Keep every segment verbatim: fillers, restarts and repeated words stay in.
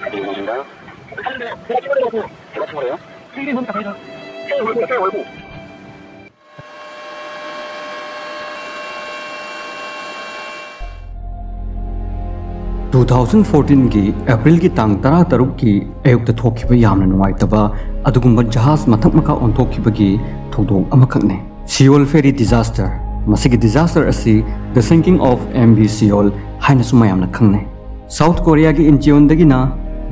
Two thousand ꯐꯣꯔꯇꯤꯟꯒꯤ ꯑꯦꯄ꯭ꯔꯤꯜꯒꯤ ꯇꯥꯡ ꯇꯔꯥꯇꯔꯨꯛꯀꯤ ꯑꯌꯨꯛꯇ ꯊꯣꯛꯈꯤꯕ ꯌꯥꯝꯅ ꯅꯨꯡꯉꯥꯏꯇꯕ ꯑꯗꯨꯒꯨꯝꯕ ꯖꯍꯥꯖ ꯃꯊꯛ ꯃꯈꯥ ꯑꯣꯟꯊꯣꯛꯈꯤꯕꯒꯤ ꯊꯧꯗꯣꯛ ꯑꯃꯈꯛꯅꯤ꯫ Seoul fairy disaster. ꯃꯁꯤꯒꯤ ꯗꯤꯖꯥꯁꯇꯔ ꯑꯁꯤ The Sinking of M V Seoul ꯍꯥꯏꯅꯁꯨ ꯃꯌꯥꯝꯅ ꯈꯪꯅꯩ꯫ ꯁꯥꯎꯠ ꯀꯣꯔꯤꯌꯥꯒꯤ ꯏꯟꯆꯤꯌꯣꯟꯗꯒꯤꯅ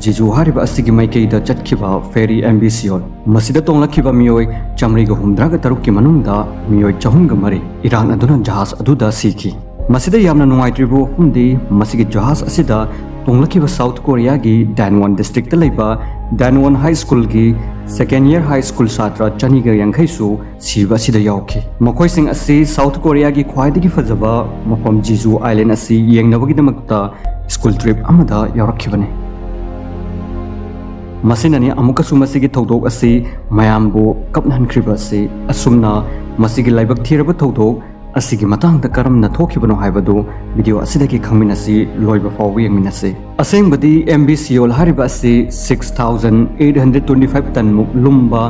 ꯖꯤꯖꯨ ꯍꯥꯏꯔꯤꯕ ꯑꯁꯤꯒꯤ ꯃꯥꯏꯀꯩꯗ ꯆꯠꯈꯤꯕ ꯐꯦꯔꯤ ꯑꯦꯝ ꯕꯤ ꯁꯤꯑꯣꯜ, ꯃꯁꯤꯗ ꯇꯣꯡꯂꯛꯈꯤꯕ ꯃꯤꯑꯣꯏ ꯆꯥꯃꯔꯤꯒ ꯍꯨꯝꯗ꯭ꯔꯥꯒ ꯇꯔꯨꯛꯀꯤ ꯃꯅꯨꯡꯗ ꯃꯤꯑꯣꯏ ꯆꯍꯨꯝꯒ ꯃꯔꯤ ꯏꯔꯥꯛꯅꯗꯨꯅ ꯖꯍꯥꯖ ꯑꯗꯨꯗ ꯁꯤꯈꯤ꯫ ꯃꯁꯤꯗ ꯌꯥꯝꯅ ꯅꯨꯡꯉꯥꯏꯇ꯭ꯔꯤꯕ ꯋꯥꯐꯝꯗꯤ, ꯃꯁꯤꯒꯤ ꯖꯍꯥꯖ ꯑꯁꯤꯗ ꯇꯣꯡꯂꯛꯈꯤꯕ ꯁꯥꯎꯠ ꯀꯣꯔꯤꯌꯥꯒꯤ ꯗꯥꯟꯋꯣꯟ ꯗꯤꯁꯇ꯭ꯔꯤꯛꯇ ꯂꯩꯕ ꯗꯥꯟꯋꯣꯟ ꯍꯥꯏ ꯁ꯭ꯀꯨꯜꯒꯤ ꯁꯦꯀꯦꯟ ꯏꯌꯔ ꯍꯥꯏ ꯁ꯭ꯀꯨꯜ ꯁꯥꯇ꯭ꯔ ꯆꯅꯤꯒ ꯌꯥꯡꯈꯩꯁꯨ ꯁꯤꯕ ꯑꯁꯤꯗ ꯌꯥꯎꯈꯤ꯫ ꯃꯈꯣꯏꯁꯤꯡ ꯑꯁꯤ ꯁꯥꯎꯠ ꯀꯣꯔꯤꯌꯥꯒꯤ ꯈ꯭ꯋꯥꯏꯗꯒꯤ ꯐꯖꯕ ꯃꯐꯝ ꯖꯤꯖꯨ ꯑꯥꯏꯂꯦꯟ ꯑꯁꯤ ꯌꯦꯡꯅꯕꯒꯤꯗꯃꯛꯇ ꯁ꯭ꯀꯨꯜ ꯇ꯭ꯔꯤꯞ ꯑꯃꯗ ꯌꯥꯎꯔꯛꯈꯤꯕꯅꯤ꯫ ꯃꯁꯤꯅꯅꯤ ꯑꯃꯨꯛꯀꯁꯨ ꯃꯁꯤꯒꯤ ꯊꯧꯗꯣꯛ ꯑꯁꯤ ꯃꯌꯥꯝꯕꯨ ꯀꯞꯅꯍꯟꯈ꯭ꯔꯤꯕ ꯑꯁꯤ꯫ ꯑꯁꯨꯝꯅ ꯃꯁꯤꯒꯤ ꯂꯥꯏꯕꯛ ꯊꯤꯔꯕ ꯊꯧꯗꯣꯛ ꯑꯁꯤꯒꯤ ꯃꯇꯥꯡꯗ ꯀꯔꯝꯅ ꯊꯣꯛꯈꯤꯕꯅꯣ ꯍꯥꯏꯕꯗꯨ ꯚꯤꯗꯤꯑꯣ ꯑꯁꯤꯗꯒꯤ ꯈꯪꯃꯤꯟꯅꯁꯤ, ꯂꯣꯏꯕ ꯐꯥꯎꯕ ꯌꯦꯡꯃꯤꯟꯅꯁꯤ꯫ ꯑꯁꯦꯡꯕꯗꯤ ꯑꯦꯝ ꯕꯤ ꯁꯤꯑꯣꯜ ꯍꯥꯏꯔꯤꯕ ꯑꯁꯤ six thousand eight hundred twenty five ꯇꯟꯃꯨꯛ ꯂꯨꯝꯕ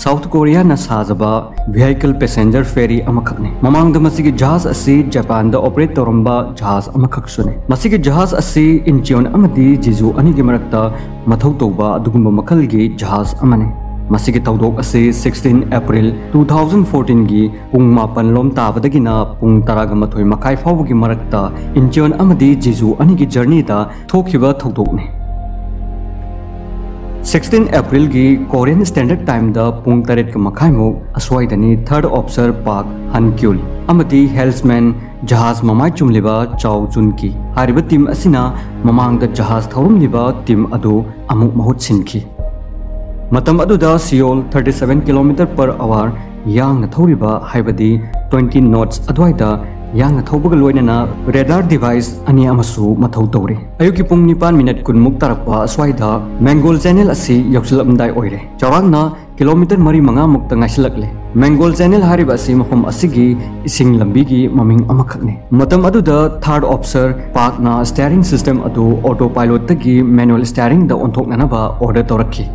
ꯁꯥꯎꯠ ꯀꯣꯔꯤꯌꯥꯅ ꯁꯥꯖꯕ vehicle passenger ferry ꯑꯃꯈꯛꯅꯤ꯫ ꯃꯃꯥꯡꯗ ꯃꯁꯤꯒꯤ ꯖꯍꯥꯖ ꯑꯁꯤ ꯖꯄꯥꯟꯗ ꯑꯣꯄꯔꯦꯠ ꯇꯧꯔꯝꯕ ꯖꯍꯥꯖ ꯑꯃꯈꯛꯁꯨꯅꯤ꯫ ꯃꯁꯤꯒꯤ ꯖꯍꯥꯖ ꯑꯁꯤ ꯏꯟꯆꯤꯌꯣꯟ ꯑꯃꯗꯤ ꯖꯤꯖꯨ ꯑꯅꯤꯒꯤ ꯃꯔꯛꯇ ꯃꯊꯧ ꯇꯧꯕ ꯑꯗꯨꯒꯨꯝꯕ ꯃꯈꯜꯒꯤ ꯖꯍꯥꯖ ꯑꯃꯅꯤ꯫ ꯃꯁꯤꯒꯤ ꯊꯧꯗꯣꯛ ꯑꯁꯤ sixteen April two thousand fourteen ꯒꯤ ꯄꯨꯡ ꯃꯥꯄꯟ ꯂꯣꯝ ꯇꯥꯕꯗꯒꯤꯅ ꯄꯨꯡ ꯇꯔꯥꯒ ꯃꯥꯊꯣꯏ ꯃꯈꯥꯏ ꯐꯥꯎꯕꯒꯤ ꯃꯔꯛꯇ ꯏꯟꯆꯤꯌꯣꯟ ꯑꯃꯗꯤ ꯖꯤꯖꯨ ꯑꯅꯤꯒꯤ ꯖꯔꯅꯤꯗ ꯊꯣꯛꯈꯤꯕ ꯊꯧꯗꯣꯛꯅꯤ꯫ Sixteen April ꯒꯤ Korean Standard Time ꯗ ꯄꯨꯡ ꯇꯔꯦꯠꯀ ꯃꯈꯥꯏꯃꯨꯛ ꯑꯁ꯭ꯋꯥꯏꯗꯅꯤ ꯊꯔꯗ ꯑꯣꯐꯤꯁꯔ ꯄꯥꯛ ꯍꯟ ꯀ꯭ꯌꯨꯜ ꯑꯃꯗꯤ ꯍꯦꯜꯁꯃꯦꯟ ꯖꯍꯥꯖ ꯃꯃꯥꯏ ꯆꯨꯝꯂꯤꯕ ꯆꯥꯎ ꯖꯨꯟ ꯀꯤ ꯍꯥꯏꯔꯤꯕ ꯇꯤꯝ ꯑꯁꯤꯅ ꯃꯃꯥꯡꯗ ꯖꯍꯥꯖ ꯊꯧꯔꯝꯂꯤꯕ ꯇꯤꯝ ꯑꯗꯨ ꯑꯃꯨꯛ ꯃꯍꯨꯠ ꯁꯤꯟꯈꯤ꯫ ꯃꯇꯝ ꯑꯗꯨꯗ Seoul thirty seven kilometer per hour ꯌꯥꯡꯅ ꯊꯧꯔꯤꯕ, ꯍꯥꯏꯕꯗꯤ twenty knots ꯑꯗꯨꯋꯥꯏꯗ ꯌꯥꯡꯅ ꯊꯧꯕꯒ ꯂꯣꯏꯅꯅ ꯔꯦꯗꯥꯔ ꯗꯤꯚꯥꯏꯁ ꯑꯅꯤ ꯑꯃꯁꯨ ꯃꯊꯧ ꯇꯧꯔꯤ꯫ ꯑꯌꯨꯛꯀꯤ ꯄꯨꯡ ꯅꯤꯄꯥꯟ ꯃꯤꯅꯠ ꯀꯨꯟꯃꯨꯛ ꯇꯥꯔꯛꯄ ꯑꯁ꯭ꯋꯥꯏꯗ ꯃꯦꯡꯒꯣꯜ ꯆꯦꯅꯦꯜ ꯑꯁꯤ ꯌꯧꯁꯤꯜꯂꯛꯂꯝꯗꯥꯏ ꯑꯣꯏꯔꯦ꯫ ꯆꯥꯎꯔꯥꯛꯅ ꯀꯤꯂꯣꯃꯤꯇꯔ ꯃꯔꯤ ꯃꯉꯥꯃꯨꯛꯇ ꯉꯥꯏꯁꯤꯜꯂꯛꯂꯦ꯫ ꯃꯦꯡꯒꯣꯜ ꯆꯦꯅꯦꯜ ꯍꯥꯏꯔꯤꯕ ꯑꯁꯤ ꯃꯐꯝ ꯑꯁꯤꯒꯤ ꯏꯁꯤꯡ ꯂꯝꯕꯤꯒꯤ ꯃꯃꯤꯡ ꯑꯃꯈꯛꯅꯤ꯫ ꯃꯇꯝ ꯑꯗꯨꯗ ꯊꯥꯔꯠ ꯑꯣꯐꯤꯁꯔ ꯄꯥꯛꯅ ꯁ꯭ꯇꯤꯌꯥꯔꯤꯡ ꯁꯤꯁꯇꯦꯝ ꯑꯗꯨ ꯑꯣꯇꯣ ꯄꯥꯏꯂꯣꯠꯇꯒꯤ ꯃꯦꯅꯨꯑꯦꯜ ꯁ꯭ꯇꯤꯌꯥꯔꯤꯡꯗ ꯑꯣꯟꯊꯣꯛꯅꯅꯕ ꯑꯣꯔꯗꯔ ꯇꯧꯔꯛꯈꯤ꯫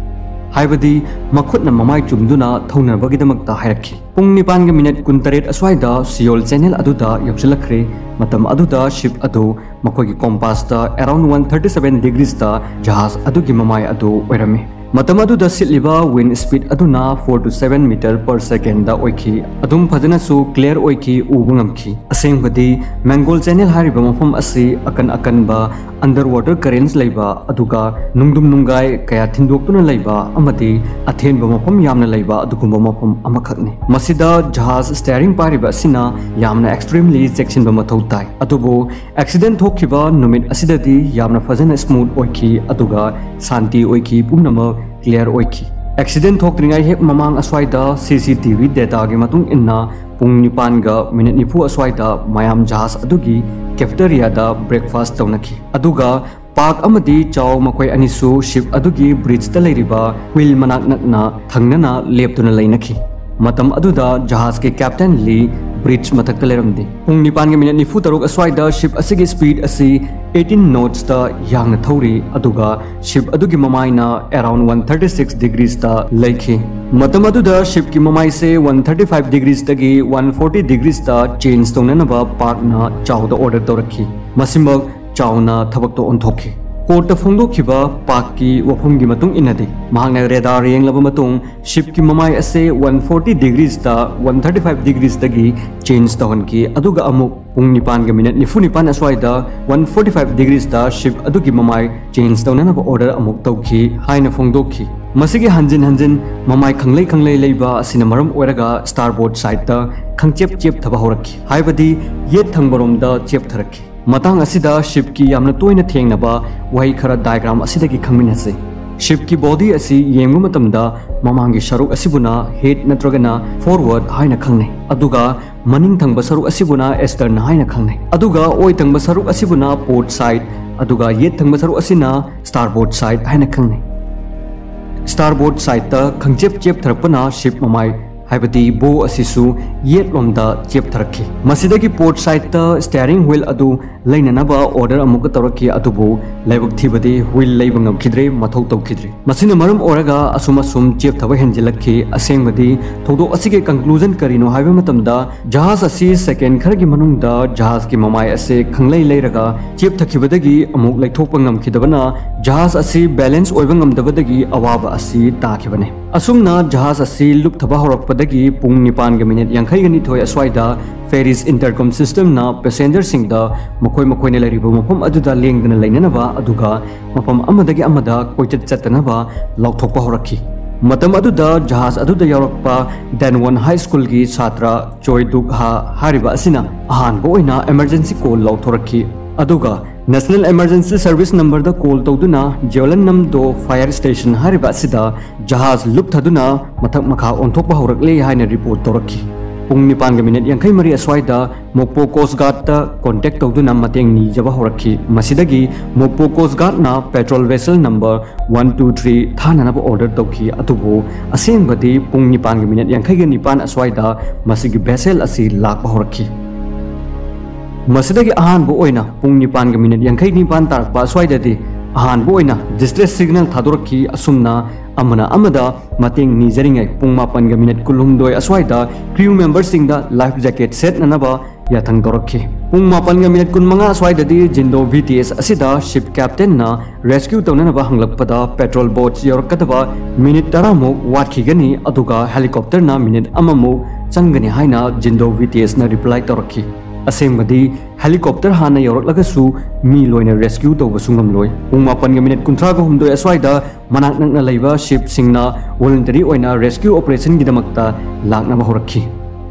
ꯍꯥꯏꯕꯗꯤ ꯃꯈꯨꯠꯅ ꯃꯃꯥꯏ ꯆꯨꯝꯗꯨꯅ ꯊꯧꯅꯕꯒꯤꯗꯃꯛꯇ ꯍꯥꯏꯔꯛꯈꯤ꯫ ꯄꯨꯡ ꯅꯤꯄꯥꯟꯒ ꯃꯤꯅꯠ ꯀꯨꯟꯇꯔꯦꯠ ꯑꯁ꯭ꯋꯥꯏꯗ ꯁꯤꯌꯣꯜ ꯆꯦꯅꯦꯜ ꯑꯗꯨꯗ ꯌꯧꯁꯤꯜꯂꯛꯈ꯭ꯔꯦ꯫ ꯃꯇꯝ ꯑꯗꯨꯗ ꯁꯤꯞ ꯑꯗꯨ ꯃꯈꯣꯏꯒꯤ ꯀꯣꯝꯄꯥꯁꯇ around one thirty seven degreesꯇ ꯖꯍꯥꯖ ꯑꯗꯨꯒꯤ ꯃꯃꯥꯏ ꯑꯗꯨ ꯑꯣꯏꯔꯝꯃꯤ꯫ ꯃꯇꯝ ꯑꯗꯨꯗ ꯁꯤꯠꯂꯤꯕ ꯋꯤꯟ ꯁ꯭ꯄꯤꯗ ꯑꯗꯨꯅ four to seven meter per secondꯗ ꯑꯣꯏꯈꯤ꯫ ꯑꯗꯨꯝ ꯐꯖꯅꯁꯨ ꯀ꯭ꯂꯤꯌꯔ ꯑꯣꯏꯈꯤ, ꯎꯕ ꯉꯝꯈꯤ꯫ ꯑꯁꯦꯡꯕꯗꯤ ꯃꯦꯡꯒꯣꯜ ꯆꯦꯅꯦꯜ ꯍꯥꯏꯔꯤꯕ ꯃꯐꯝ ꯑꯁꯤ ꯑꯀꯟ ꯑꯀꯟꯕ ꯑꯟꯗꯔ ꯋꯥꯇꯔ ꯀꯔꯦꯟꯁ ꯂꯩꯕ, ꯑꯗꯨꯒ ꯅꯨꯡꯗꯨꯝ ꯅꯨꯡꯒꯥꯏ ꯀꯌꯥ ꯊꯤꯟꯗꯣꯛꯇꯨꯅ ꯂꯩꯕ ꯑꯃꯗꯤ ꯑꯊꯦꯟꯕ ꯃꯐꯝ ꯌꯥꯝꯅ ꯂꯩꯕ ꯑꯗꯨꯒꯨꯝꯕ ꯃꯐꯝ ꯑꯃꯈꯛꯅꯤ꯫ ꯃꯁꯤꯗ ꯖꯍꯥꯖ ꯁ꯭ꯇꯤꯌꯥꯔꯤꯡ ꯄꯥꯏꯔꯤꯕ ꯑꯁꯤꯅ ꯌꯥꯝꯅ ꯑꯦꯛꯁꯇ꯭ꯔꯤꯝꯂꯤ ꯆꯦꯛꯁꯤꯟꯕ ꯃꯊꯧ ꯇꯥꯏ꯫ ꯑꯗꯨꯕꯨ ꯑꯦꯛꯁꯤꯗꯦꯟ ꯊꯣꯛꯈꯤꯕ ꯅꯨꯃꯤꯠ ꯑꯁꯤꯗꯗꯤ ꯌꯥꯝꯅ ꯐꯖꯅ ꯁ꯭ꯃꯨꯠ ꯑꯣꯏꯈꯤ, ꯑꯗꯨꯒ ꯁꯥꯟꯇꯤ ꯑꯣꯏꯈꯤ, ꯄꯨꯝꯅꯃꯛ ꯀ꯭ꯂꯤꯌꯔ ꯑꯣꯏꯈꯤ꯫ ꯑꯦꯛꯁꯤꯗꯦꯟ ꯊꯣꯛꯇ꯭ꯔꯤꯉꯩ ꯍꯦꯛ ꯃꯃꯥꯡ ꯑꯁ꯭ꯋꯥꯏꯗ ꯁꯤ ꯁꯤ ꯇꯤ ꯚꯤ ꯗꯦꯇꯥꯒꯤ ꯃꯇꯨꯡ ꯏꯟꯅ ꯄꯨꯡ ꯅꯤꯄꯥꯟꯒ ꯃꯤꯅꯤꯠ ꯅꯤꯐꯨ ꯑꯁ꯭ꯋꯥꯏꯗ ꯃꯌꯥꯝ ꯖꯍꯥꯖ ꯑꯗꯨꯒꯤ ꯀꯦꯐꯦꯇꯦꯔꯤꯌꯥꯗ ꯕ꯭ꯔꯦꯛꯐꯥꯁ꯭ꯠ ꯇꯧꯅꯈꯤ꯫ ꯑꯗꯨꯒ ꯄꯥꯛ ꯑꯃꯗꯤ ꯆꯥꯎ ꯃꯈꯣꯏ ꯑꯅꯤꯁꯨ ꯁꯤꯞ ꯑꯗꯨꯒꯤ ꯕ꯭ꯔꯤꯖꯇ ꯂꯩꯔꯤꯕ ꯍꯨꯏꯜ ꯃꯅꯥꯛ ꯅꯛꯅ ꯊꯪꯅꯅ ꯂꯦꯞꯇꯨꯅ ꯂꯩꯅꯈꯤ꯫ ꯃꯇꯝ ꯑꯗꯨꯗ ꯖꯍꯥꯖꯀꯤ ꯀꯦꯞꯇꯦꯟ ꯂꯤ ꯕ꯭ꯔꯤꯖ ꯃꯊꯛꯇ ꯂꯩꯔꯝꯗꯦ꯫ ꯄꯨꯡ ꯅꯤꯄꯥꯟꯒꯤ ꯃꯤꯅꯤꯠ ꯅꯤꯐꯨ ꯇꯔꯨꯛ ꯑꯁ꯭ꯋꯥꯏꯗ ꯁꯤꯞ ꯑꯁꯤꯒꯤ ꯁ꯭ꯄꯤꯗ ꯑꯁꯤ eighteen knotsꯇ ꯌꯥꯡꯅ ꯊꯧꯔꯤ, ꯑꯗꯨꯒ ꯁꯤꯞ ꯑꯗꯨꯒꯤ ꯃꯃꯥꯏꯅ around one thirty six degreesꯇ ꯂꯩꯈꯤ꯫ ꯃꯇꯝ ꯑꯗꯨꯗ ꯁꯤꯞꯀꯤ ꯃꯃꯥꯏꯁꯦ one thirty five degreesꯇꯒꯤ one forty degreesꯇ ꯆꯦꯟꯖ ꯇꯧꯅꯅꯕ ꯄꯥꯛꯅ ꯆꯥꯎꯗ ꯑꯣꯔꯗꯔ ꯇꯧꯔꯛꯈꯤ꯫ ꯃꯁꯤꯃꯛ ꯆꯥꯎꯅ ꯊꯕꯛꯇ ꯑꯣꯟꯊꯣꯛꯈꯤ꯫ ꯀꯣꯔꯠꯇ ꯐꯣꯡꯗꯣꯛꯈꯤꯕ ꯄꯥꯛꯀꯤ ꯋꯥꯐꯝꯒꯤ ꯃꯇꯨꯡ ꯏꯟꯅꯗꯤ, ꯃꯍꯥꯛꯅ ꯔꯦꯗꯥꯔ ꯌꯦꯡꯂꯕ ꯃꯇꯨꯡ ꯁꯤꯞꯀꯤ ꯃꯃꯥꯏ ꯑꯁꯦ one forty degreesꯇ one thirty five degreesꯇꯒꯤ ꯆꯦꯟꯖ ꯇꯧꯍꯟꯈꯤ, ꯑꯗꯨꯒ ꯑꯃꯨꯛ ꯄꯨꯡ ꯅꯤꯄꯥꯟꯒ ꯃꯤꯅꯠ ꯅꯤꯐꯨ ꯅꯤꯄꯥꯟ ꯑꯁ꯭ꯋꯥꯏꯗ one forty five degreesꯇ ꯁꯤꯞ ꯑꯗꯨꯒꯤ ꯃꯃꯥꯏ ꯆꯦꯟꯖ ꯇꯧꯅꯅꯕ ꯑꯣꯔꯗꯔ ꯑꯃꯨꯛ ꯇꯧꯈꯤ ꯍꯥꯏꯅ ꯐꯣꯡꯗꯣꯛꯈꯤ꯫ ꯃꯁꯤꯒꯤ ꯍꯟꯖꯤꯟ ꯍꯟꯖꯤꯟ ꯃꯃꯥꯏ ꯈꯪꯂꯩ ꯈꯪꯂꯩ ꯂꯩꯕ ꯑꯁꯤꯅ ꯃꯔꯝ ꯑꯣꯏꯔꯒ ꯁ꯭ꯇꯥꯔꯕꯣꯔꯗ ꯁꯥꯏꯗꯇ ꯈꯪꯆꯦꯞ ꯆꯦꯞꯊꯕ ꯍꯧꯔꯛꯈꯤ, ꯍꯥꯏꯕꯗꯤ ꯌꯦꯠ ꯊꯪꯕꯔꯣꯝꯗ ꯆꯦꯞꯊꯔꯛꯈꯤ꯫ ꯃꯇꯥꯡ ꯑꯁꯤꯗ ꯁꯤꯞꯀꯤ ꯌꯥꯝꯅ ꯇꯣꯏꯅ ꯊꯦꯡꯅꯕ ꯋꯥꯍꯩ ꯈꯔ ꯗꯥꯏꯒ꯭ꯔꯥꯝ ꯑꯁꯤꯗꯒꯤ ꯈꯪꯃꯤꯟꯅꯁꯤ꯫ ꯁꯤꯞꯀꯤ ꯕꯣꯗꯤ ꯑꯁꯤ ꯌꯦꯡꯕ ꯃꯇꯝꯗ ꯃꯃꯥꯡꯒꯤ ꯁꯔꯨꯛ ꯑꯁꯤꯕꯨꯅ ꯍꯦꯗ ꯅꯠꯇ꯭ꯔꯒꯅ ꯐꯣꯔꯋꯥꯔꯗ ꯍꯥꯏꯅ ꯈꯪꯅꯩ, ꯑꯗꯨꯒ ꯃꯅꯤꯡ ꯊꯪꯕ ꯁꯔꯨꯛ ꯑꯁꯤꯕꯨꯅ ꯑꯦꯁꯇꯔꯟ ꯍꯥꯏꯅ ꯈꯪꯅꯩ, ꯑꯗꯨꯒ ꯑꯣꯏ ꯊꯪꯕ ꯁꯔꯨꯛ ꯑꯁꯤꯕꯨꯅ ꯄꯣꯔꯠ ꯁꯥꯏꯗ, ꯑꯗꯨꯒ ꯌꯦꯠ ꯊꯪꯕ ꯁꯔꯨꯛ ꯑꯁꯤꯅ ꯁ꯭ꯇꯥꯔꯕꯣꯔꯗ ꯁꯥꯏꯗ ꯍꯥꯏꯅ ꯈꯪꯅꯩ꯫ Starboard sideꯇ ꯈꯪꯆꯦꯞ ꯆꯦꯞꯊꯔꯛꯄꯅ ship ꯃꯃꯥꯏ, ꯍꯥꯏꯕꯗꯤ bow ꯑꯁꯤꯁꯨ ꯌꯦꯠꯂꯣꯝꯗ ꯆꯦꯞꯊꯔꯛꯈꯤ꯫ ꯃꯁꯤꯗꯒꯤ port sideꯇ steering wheel ꯑꯗꯨ ꯂꯩꯅꯅꯕ order ꯑꯃꯨꯛꯀ ꯇꯧꯔꯛꯈꯤ, ꯑꯗꯨꯕꯨ ꯂꯥꯏꯕꯛ ꯊꯤꯕꯗꯤ wheel ꯂꯩꯕ ꯉꯝꯈꯤꯗ꯭ꯔꯦ, ꯃꯊꯧ ꯇꯧꯈꯤꯗ꯭ꯔꯦ꯫ ꯃꯁꯤꯅ ꯃꯔꯝ ꯑꯣꯏꯔꯒ ꯑꯁꯨꯝ ꯑꯁꯨꯝ ꯆꯦꯞꯊꯕ ꯍꯦꯟꯖꯤꯜꯂꯛꯈꯤ꯫ ꯑꯁꯦꯡꯕꯗꯤ ꯊꯧꯗꯣꯛ ꯑꯁꯤꯒꯤ conclusion ꯀꯔꯤꯅꯣ ꯍꯥꯏꯕ ꯃꯇꯝꯗ, ꯖꯍꯥꯖ ꯑꯁꯤ second ꯈꯔꯒꯤ ꯃꯅꯨꯡꯗ ꯖꯍꯥꯖꯀꯤ ꯃꯃꯥꯏ ꯑꯁꯤ ꯈꯪꯂꯩ ꯂꯩꯔꯒ ꯆꯦꯞꯊꯈꯤꯕꯗꯒꯤ ꯑꯃꯨꯛ ꯂꯩꯊꯣꯛꯄ ꯉꯝꯈꯤꯗꯕꯅ ꯖꯍꯥꯖ ꯑꯁꯤ balance ꯑꯣꯏꯕ ꯉꯝꯗꯕꯗꯒꯤ ꯑꯋꯥꯕ ꯑꯁꯤ ꯇꯥꯈꯤꯕꯅꯤ꯫ ꯑꯁꯨꯝꯅ ꯖꯍꯥꯖ ꯑꯁꯤ ꯂꯨꯞꯊꯕ ꯍꯧꯔꯛꯄꯗꯒꯤ ꯄꯨꯡ ꯅꯤꯄꯥꯟꯒ minute ꯌꯥꯡꯈꯩꯒ ꯅꯤꯊꯣꯏ ꯑꯁ꯭ꯋꯥꯏꯗ Ferries intercom systemꯅ passengerꯁꯤꯡꯗ ꯃꯈꯣꯏ ꯃꯈꯣꯏꯅ ꯂꯩꯔꯤꯕ ꯃꯐꯝ ꯑꯗꯨꯗ ꯂꯦꯡꯗꯅ ꯂꯩꯅꯅꯕ, ꯑꯗꯨꯒ ꯃꯐꯝ ꯑꯃꯗꯒꯤ ꯑꯃꯗ ꯀꯣꯏꯆꯠ ꯆꯠꯇꯅꯕ ꯂꯥꯎꯊꯣꯛꯄ ꯍꯧꯔꯛꯈꯤ꯫ ꯃꯇꯝ ꯑꯗꯨꯗ ꯖꯍꯥꯖ ꯑꯗꯨꯗ ꯌꯥꯎꯔꯛꯄ Danwon High Schoolꯒꯤ ꯁꯥꯇ꯭ꯔ Choi Duk Ha ꯍꯥꯏꯔꯤꯕ ꯑꯁꯤꯅ ꯑꯍꯥꯟꯕ ꯑꯣꯏꯅ emergency call ꯂꯥꯎꯊꯣꯔꯛꯈꯤ, ꯑꯗꯨꯒ National Emergency Service numberꯗ call ꯇꯧꯗꯨꯅ Jeollanam-do Fire Station ꯍꯥꯏꯔꯤꯕ ꯑꯁꯤꯗ ꯖꯍꯥꯖ ꯂꯨꯞꯊꯗꯨꯅ ꯃꯊꯛ ꯃꯈꯥ ꯑꯣꯟꯊꯣꯛꯄ ꯍꯧꯔꯛꯂꯦ ꯍꯥꯏꯅ report ꯇꯧꯔꯛꯈꯤ꯫ ꯄꯨꯡ ꯅꯤꯄꯥꯟꯒ minute ꯌꯥꯡꯈꯩ ꯃꯔꯤ ꯑꯁ꯭ꯋꯥꯏꯗ Mokpo Coast Guardꯇ contact ꯇꯧꯗꯨꯅ ꯃꯇꯦꯡ ꯅꯤꯖꯕ ꯍꯧꯔꯛꯈꯤ꯫ ꯃꯁꯤꯗꯒꯤ Mokpo Coast Guardꯅ patrol vessel number one two three ꯊꯥꯅꯅꯕ order ꯇꯧꯈꯤ, ꯑꯗꯨꯕꯨ ꯑꯁꯦꯡꯕꯗꯤ ꯄꯨꯡ ꯅꯤꯄꯥꯟꯒ minute ꯌꯥꯡꯈꯩꯒ ꯅꯤꯄꯥꯟ ꯑꯁ꯭ꯋꯥꯏꯗ ꯃꯁꯤꯒꯤ vessel ꯑꯁꯤ ꯂꯥꯛꯄ ꯍꯧꯔꯛꯈꯤ꯫ ꯃꯁꯤꯗꯒꯤ ꯑꯍꯥꯟꯕ ꯑꯣꯏꯅ ꯄꯨꯡ ꯅꯤꯄꯥꯟꯒ minute ꯌꯥꯡꯈꯩ ꯅꯤꯄꯥꯟ ꯇꯥꯔꯛꯄ ꯑꯁ꯭ꯋꯥꯏꯗꯗꯤ ꯑꯍꯥꯟꯕ ꯑꯣꯏꯅ distress signal ꯊꯥꯗꯣꯔꯛꯈꯤ꯫ ꯑꯁꯨꯝꯅ ꯑꯃꯅ ꯑꯃꯗ ꯃꯇꯦꯡ ꯅꯤꯖꯔꯤꯉꯩ ꯄꯨꯡ ꯃꯥꯄꯟꯒ minute ꯀꯨꯟꯍꯨꯝꯗꯣꯏ ꯑꯁ꯭ꯋꯥꯏꯗ crew memberꯁꯤꯡꯗ life jacket ꯁꯦꯠꯅꯅꯕ ꯌꯥꯊꯪ ꯇꯧꯔꯛꯈꯤ꯫ ꯄꯨꯡ ꯃꯥꯄꯟꯒ minute ꯀꯨꯟꯃꯉꯥ ꯑꯁ꯭ꯋꯥꯏꯗꯗꯤ Jindo V T S ꯑꯁꯤꯗ ship captainꯅ rescue ꯇꯧꯅꯅꯕ ꯍꯪꯂꯛꯄꯗ patrol boat ꯌꯧꯔꯛꯀꯗꯕ minute ꯇꯔꯥꯃꯨꯛ ꯋꯥꯠꯈꯤꯒꯅꯤ, ꯑꯗꯨꯒ helicopterꯅ minute ꯑꯃꯃꯨꯛ ꯆꯪꯒꯅꯤ ꯍꯥꯏꯅ Jindo V T Sꯅ reply ꯇꯧꯔꯛꯈꯤ꯫ ꯑꯁꯦꯡꯕꯗꯤ helicopter ꯍꯥꯟꯅ ꯌꯧꯔꯛꯂꯒꯁꯨ ꯃꯤ ꯂꯣꯏꯅ rescue ꯇꯧꯕꯁꯨ ꯉꯝꯂꯣꯏ꯫ ꯄꯨꯡ ꯃꯥꯄꯟꯒ minute ꯀꯨꯟꯊ꯭ꯔꯥꯒ ꯍꯨꯝꯗꯣꯏ ꯑꯁ꯭ꯋꯥꯏꯗ ꯃꯅꯥꯛ ꯅꯛꯅ ꯂꯩꯕ shipꯁꯤꯡꯅ voluntary ꯑꯣꯏꯅ rescue operationꯒꯤꯗꯃꯛꯇ ꯂꯥꯛꯅꯕ ꯍꯧꯔꯛꯈꯤ꯫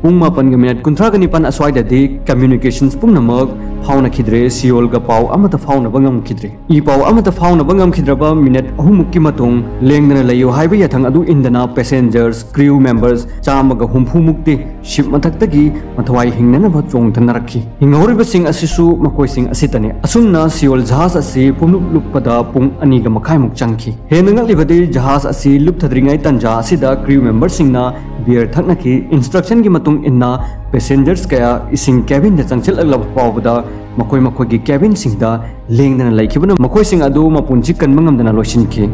ꯄꯨꯡ ꯃꯥꯄꯟꯒ ꯃꯤꯅꯠ ꯀꯨꯟꯊ꯭ꯔꯥꯒ ꯅꯤꯄꯥꯟ ꯑꯁ꯭ꯋꯥꯏꯗꯗꯤ communications ꯄꯨꯝꯅꯃꯛ ꯐꯥꯎꯅꯈꯤꯗ꯭ꯔꯦ, ꯁꯤꯑꯣꯜꯒ ꯄꯥꯎ ꯑꯃꯠꯇ ꯐꯥꯎꯅꯕ ꯉꯝꯈꯤꯗ꯭ꯔꯦ꯫ ꯏ ꯄꯥꯎ ꯑꯃꯠꯇ ꯐꯥꯎꯅꯕ ꯉꯝꯈꯤꯗ꯭ꯔꯕ ꯃꯤꯅꯠ ꯑꯍꯨꯝꯃꯨꯛꯀꯤ ꯃꯇꯨꯡ ꯂꯦꯡꯗꯅ ꯂꯩꯌꯨ ꯍꯥꯏꯕ ꯌꯥꯊꯪ ꯑꯗꯨ ꯏꯟꯗꯅ passengers, crew members ꯆꯥꯝꯃꯒ ꯍꯨꯝꯐꯨ ꯃꯨꯛꯇꯤ ship ꯃꯊꯛꯇꯒꯤ ꯃꯊ꯭ꯋꯥꯏ ꯍꯤꯡꯅꯅꯕ ꯆꯣꯡꯊꯅꯔꯛꯈꯤ꯫ ꯍꯤꯡꯍꯧꯔꯤꯕꯁꯤꯡ ꯑꯁꯤꯁꯨ ꯃꯈꯣꯏꯁꯤꯡ ꯑꯁꯤꯇꯅꯤ꯫ ꯑꯁꯨꯝꯅ ꯁꯤꯑꯣꯜ ꯖꯍꯥꯖ ꯑꯁꯤ ꯄꯨꯝꯂꯨꯞ ꯂꯨꯞꯄꯗ ꯄꯨꯡ ꯑꯅꯤꯒ ꯃꯈꯥꯏꯃꯨꯛ ꯆꯪꯈꯤ꯫ ꯍꯦꯟꯅ ꯉꯛꯂꯤꯕꯗꯤ ꯖꯍꯥꯖ ꯑꯁꯤ ꯂꯨꯞꯊꯗ꯭ꯔꯤꯉꯩ ꯇꯥꯟꯖꯥ ꯑꯁꯤꯗ crew memberꯁꯤꯡꯅ beer ꯊꯛꯅꯈꯤ꯫ Instructionꯒꯤ ꯃꯇꯨꯡ ꯏꯟꯅ passengers ꯀꯌꯥ ꯏꯁꯤꯡ cabinꯗ ꯆꯪꯁꯤꯜꯂꯛꯂꯕ ꯐꯥꯎꯕꯗ ꯃꯈꯣꯏ ꯃꯈꯣꯏꯒꯤ cabinꯁꯤꯡꯗ ꯂꯦꯡꯗꯅ ꯂꯩꯈꯤꯕꯅ ꯃꯈꯣꯏꯁꯤꯡ ꯑꯗꯨ ꯃꯄꯨꯟꯁꯤ ꯀꯟꯕ ꯉꯝꯗꯅ ꯂꯣꯏꯁꯤꯟꯈꯤ꯫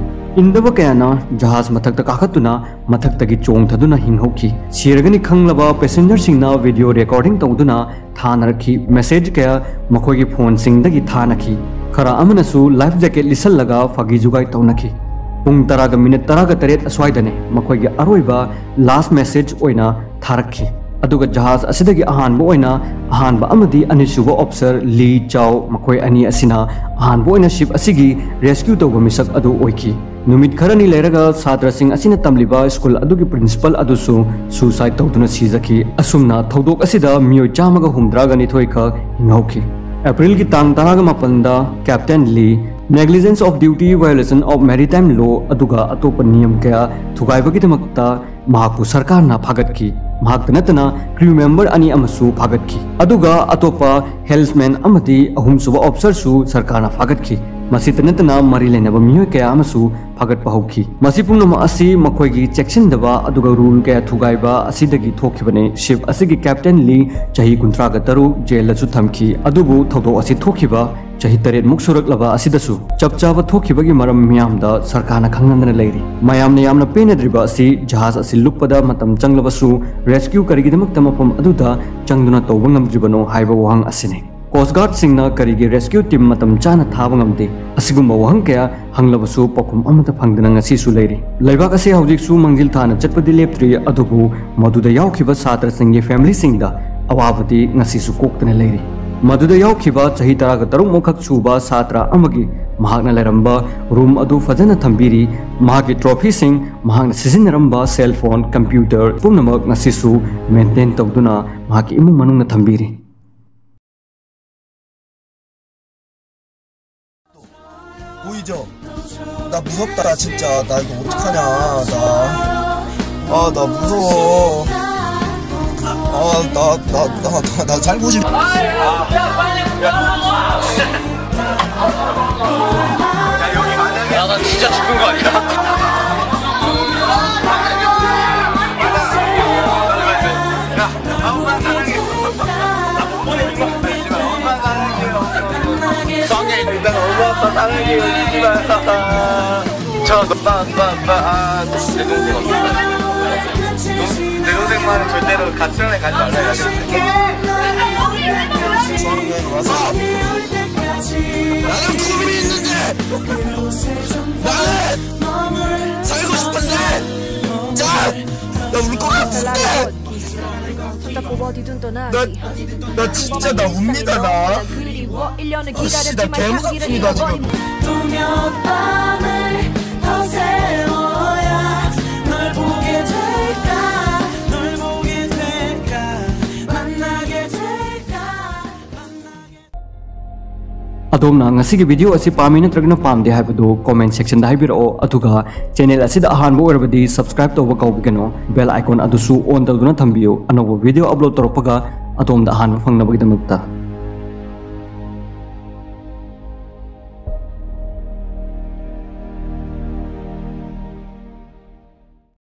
ꯏꯟꯗꯕ ꯀꯌꯥꯅ ꯖꯍꯥꯖ ꯃꯊꯛꯇ ꯀꯥꯈꯠꯇꯨꯅ ꯃꯊꯛꯇꯒꯤ ꯆꯣꯡꯊꯗꯨꯅ ꯍꯤꯡꯍꯧꯈꯤ꯫ ꯁꯤꯔꯒꯅꯤ ꯈꯪꯂꯕ passengerꯁꯤꯡꯅ video recording ꯇꯧꯗꯨꯅ ꯊꯥꯅꯔꯛꯈꯤ꯫ Message ꯀꯌꯥ ꯃꯈꯣꯏꯒꯤ phoneꯁꯤꯡꯗꯒꯤ ꯊꯥꯅꯈꯤ꯫ ꯈꯔ ꯑꯃꯅꯁꯨ life jacket ꯂꯤꯠꯁꯜꯂꯒ ꯐꯥꯒꯤ ꯖꯨꯒꯥꯏ ꯇꯧꯅꯈꯤ꯫ ꯄꯨꯡ ꯇꯔꯥꯒ ꯃꯤꯅꯤꯠ ꯇꯔꯥꯒ ꯇꯔꯦꯠ ꯑꯁ꯭ꯋꯥꯏꯗꯅꯤ ꯃꯈꯣꯏꯒꯤ ꯑꯔꯣꯏꯕ last message ꯑꯣꯏꯅ ꯊꯥꯔꯛꯈꯤ꯫ ꯑꯗꯨꯒ ꯖꯍꯥꯖ ꯑꯁꯤꯗꯒꯤ ꯑꯍꯥꯟꯕ ꯑꯣꯏꯅ ꯑꯍꯥꯟꯕ ꯑꯃꯗꯤ ꯑꯅꯤꯁꯨꯕ officer ꯂꯤ ꯆꯥꯎ, ꯃꯈꯣꯏ ꯑꯅꯤ ꯑꯁꯤꯅ ꯑꯍꯥꯟꯕ ꯑꯣꯏꯅ ship ꯑꯁꯤꯒꯤ rescue ꯇꯧꯕ ꯃꯤꯁꯛ ꯑꯗꯨ ꯑꯣꯏꯈꯤ꯫ ꯅꯨꯃꯤꯠ ꯈꯔꯅꯤ ꯂꯩꯔꯒ ꯁꯥꯇ꯭ꯔꯁꯤꯡ ꯑꯁꯤꯅ ꯇꯝꯂꯤꯕ school ꯑꯗꯨꯒꯤ principal ꯑꯗꯨꯁꯨ suicide ꯇꯧꯗꯨꯅ ꯁꯤꯖꯈꯤ꯫ ꯑꯁꯨꯝꯅ ꯊꯧꯗꯣꯛ ꯑꯁꯤꯗ ꯃꯤꯑꯣꯏ ꯆꯥꯝꯃꯒ ꯍꯨꯝꯗ꯭ꯔꯥꯒ ꯅꯤꯊꯣꯏ ꯈꯛ ꯍꯤꯡꯍꯧꯈꯤ꯫ Aprilꯒꯤ ꯇꯥꯡ ꯇꯔꯥꯒ ꯃꯥꯄꯟꯗ Captain Lee negligence of duty violation of maritime law ꯑꯗꯨꯒ ꯑꯇꯣꯞꯄ ꯅꯤꯌꯝ ꯀꯌꯥ ꯊꯨꯒꯥꯏꯕꯒꯤꯗꯃꯛꯇ ꯃꯍꯥꯛꯄꯨ ꯁꯔꯀꯥꯔꯅ ꯐꯥꯒꯠꯈꯤ꯫ ꯃꯍꯥꯛꯇ ꯅꯠꯇꯅ crew member ꯑꯅꯤ ꯑꯃꯁꯨ ꯐꯥꯒꯠꯈꯤ꯫ ꯑꯗꯨꯒ ꯑꯇꯣꯞꯄ helmsman ꯑꯃꯗꯤ ꯑꯍꯨꯝꯁꯨꯕ officerꯁꯨ ꯁꯔꯀꯥꯔꯅ ꯐꯥꯒꯠꯈꯤ꯫ ꯃꯁꯤꯇ ꯅꯠꯇꯅ ꯃꯔꯤ ꯂꯩꯅꯕ ꯃꯤꯑꯣꯏ ꯀꯌꯥ ꯑꯃꯁꯨ ꯐꯥꯒꯠꯄ ꯍꯧꯈꯤ꯫ ꯃꯁꯤ ꯄꯨꯝꯅꯃꯛ ꯑꯁꯤ ꯃꯈꯣꯏꯒꯤ ꯆꯦꯛꯁꯤꯟꯗꯕ ꯑꯗꯨꯒ rule ꯀꯌꯥ ꯊꯨꯒꯥꯏꯕ ꯑꯁꯤꯗꯒꯤ ꯊꯣꯛꯈꯤꯕꯅꯤ꯫ Ship ꯑꯁꯤꯒꯤ Captain Lee ꯆꯍꯤ ꯀꯨꯟꯊ꯭ꯔꯥꯒ ꯇꯔꯨꯛ jailꯗꯁꯨ ꯊꯝꯈꯤ꯫ ꯑꯗꯨꯕꯨ ꯊꯧꯗꯣꯛ ꯑꯁꯤ ꯊꯣꯛꯈꯤꯕ ꯆꯍꯤ ꯇꯔꯦꯠꯃꯨꯛ ꯁꯨꯔꯛꯂꯕ ꯑꯁꯤꯗꯁꯨ ꯆꯞ ꯆꯥꯕ ꯊꯣꯛꯈꯤꯕꯒꯤ ꯃꯔꯝ ꯃꯤꯌꯥꯝꯗ ꯁꯔꯀꯥꯔꯅ ꯈꯪꯍꯟꯗꯅ ꯂꯩꯔꯤ꯫ ꯃꯌꯥꯝꯅ ꯌꯥꯝꯅ ꯄꯦꯟꯅꯗ꯭ꯔꯤꯕ ꯑꯁꯤ ꯖꯍꯥꯖ ꯑꯁꯤ ꯂꯨꯞꯄꯗ ꯃꯇꯝ ꯆꯪꯂꯕꯁꯨ rescue ꯀꯔꯤꯒꯤꯗꯃꯛꯇ ꯃꯐꯝ ꯑꯗꯨꯗ ꯆꯪꯗꯨꯅ ꯇꯧꯕ ꯉꯝꯗ꯭ꯔꯤꯕꯅꯣ ꯍꯥꯏꯕ ꯋꯥꯍꯪ ꯑꯁꯤꯅꯤ꯫ Coast Guardꯁꯤꯡꯅ ꯀꯔꯤꯒꯤ rescue team ꯃꯇꯝ ꯆꯥꯅ ꯊꯥꯕ ꯉꯝꯗꯦ? ꯑꯁꯤꯒꯨꯝꯕ ꯋꯥꯍꯪ ꯀꯌꯥ ꯍꯪꯂꯕꯁꯨ ꯄꯥꯎꯈꯨꯝ ꯑꯃꯠꯇ ꯐꯪꯗꯅ ꯉꯁꯤꯁꯨ ꯂꯩꯔꯤ꯫ ꯂꯩꯕꯥꯛ ꯑꯁꯤ ꯍꯧꯖꯤꯛꯁꯨ ꯃꯥꯡꯖꯤꯜ ꯊꯥꯅ ꯆꯠꯄꯗꯤ ꯂꯦꯞꯇ꯭ꯔꯤ, ꯑꯗꯨꯕꯨ ꯃꯗꯨꯗ ꯌꯥꯎꯈꯤꯕ ꯁꯥꯇ꯭ꯔꯁꯤꯡꯒꯤ familyꯁꯤꯡꯗ ꯑꯋꯥꯕꯗꯤ ꯉꯁꯤꯁꯨ ꯀꯣꯛꯇꯅ ꯂꯩꯔꯤ꯫ ꯃꯗꯨꯗ ꯌꯥꯎꯈꯤꯕ ꯆꯍꯤ ꯇꯔꯥꯒ ꯇꯔꯨꯛꯃꯨꯛꯈꯛ ꯁꯨꯕ ꯁꯥꯇ꯭ꯔ ꯑꯃꯒꯤ ꯃꯍꯥꯛꯅ ꯂꯩꯔꯝꯕ ꯔꯨꯝ ꯑꯗꯨ ꯐꯖꯅ ꯊꯝꯕꯤꯔꯤ꯫ ꯃꯍꯥꯛꯀꯤ ꯇ꯭ꯔꯣꯐꯤꯁꯤꯡ, ꯃꯍꯥꯛꯅ ꯁꯤꯖꯤꯟꯅꯔꯝꯕ ꯁꯦꯜ ꯐꯣꯟ, ꯀꯝꯄ꯭ꯌꯨꯇꯔ ꯄꯨꯝꯅꯃꯛ ꯉꯁꯤꯁꯨ ꯃꯦꯟꯇꯦꯟ ꯇꯧꯗꯨꯅ ꯃꯍꯥꯛꯀꯤ ꯏꯃꯨꯡ ꯃꯅꯨꯡꯅ ꯊꯝꯕꯤꯔꯤ꯫ 보이죠? 나 무섭다, 진짜. 나 이거 어떡하냐, 나. 아, 나 무서워. 아, 나, 나, 나, 나, 나 살고 싶. 야, 나 진짜 죽는 거 아니야? 야, 아무나 사랑해. 나 못 보내는 거 알지 마. 엄마 사랑해. 쌍해. 일단 엄마 아빠 사랑해. 울지 마. 저, 아빠, 아빠, 아빠. 아, 내 동생 없어. 내 동생 말은 절대로 같이 여행 가지 말라 해야 돼. 나는 꿈이 있는데. 나는 살고 싶은데. 자, 나 울 것 같은데. 나, 나 진짜 나 옵니다, 나. 아, 씨, 나 개무섭습니다, 지금. ꯑꯗꯣꯝꯅ ꯉꯁꯤꯒꯤ video ꯑꯁꯤ ꯄꯥꯝꯃꯤ ꯅꯠꯇ꯭ꯔꯒꯅ ꯄꯥꯝꯗꯦ ꯍꯥꯏꯕꯗꯨ comment section ꯗ ꯍꯥꯏꯕꯤꯔꯛꯑꯣ, ꯑꯗꯨꯒ channel ꯑꯁꯤꯗ ꯑꯍꯥꯟꯕ ꯑꯣꯏꯔꯕꯗꯤ subscribe ꯇꯧꯕ ꯀꯥꯎꯕꯤꯒꯅꯨ, bell icon ꯑꯗꯨꯁꯨ on ꯇꯧꯗꯨꯅ ꯊꯝꯕꯤꯌꯨ, ꯑꯅꯧꯕ video upload ꯇꯧꯔꯛꯄꯒ ꯑꯗꯣꯝꯗ ꯑꯍꯥꯟꯕ ꯐꯪꯅꯕꯒꯤꯗꯃꯛꯇ꯫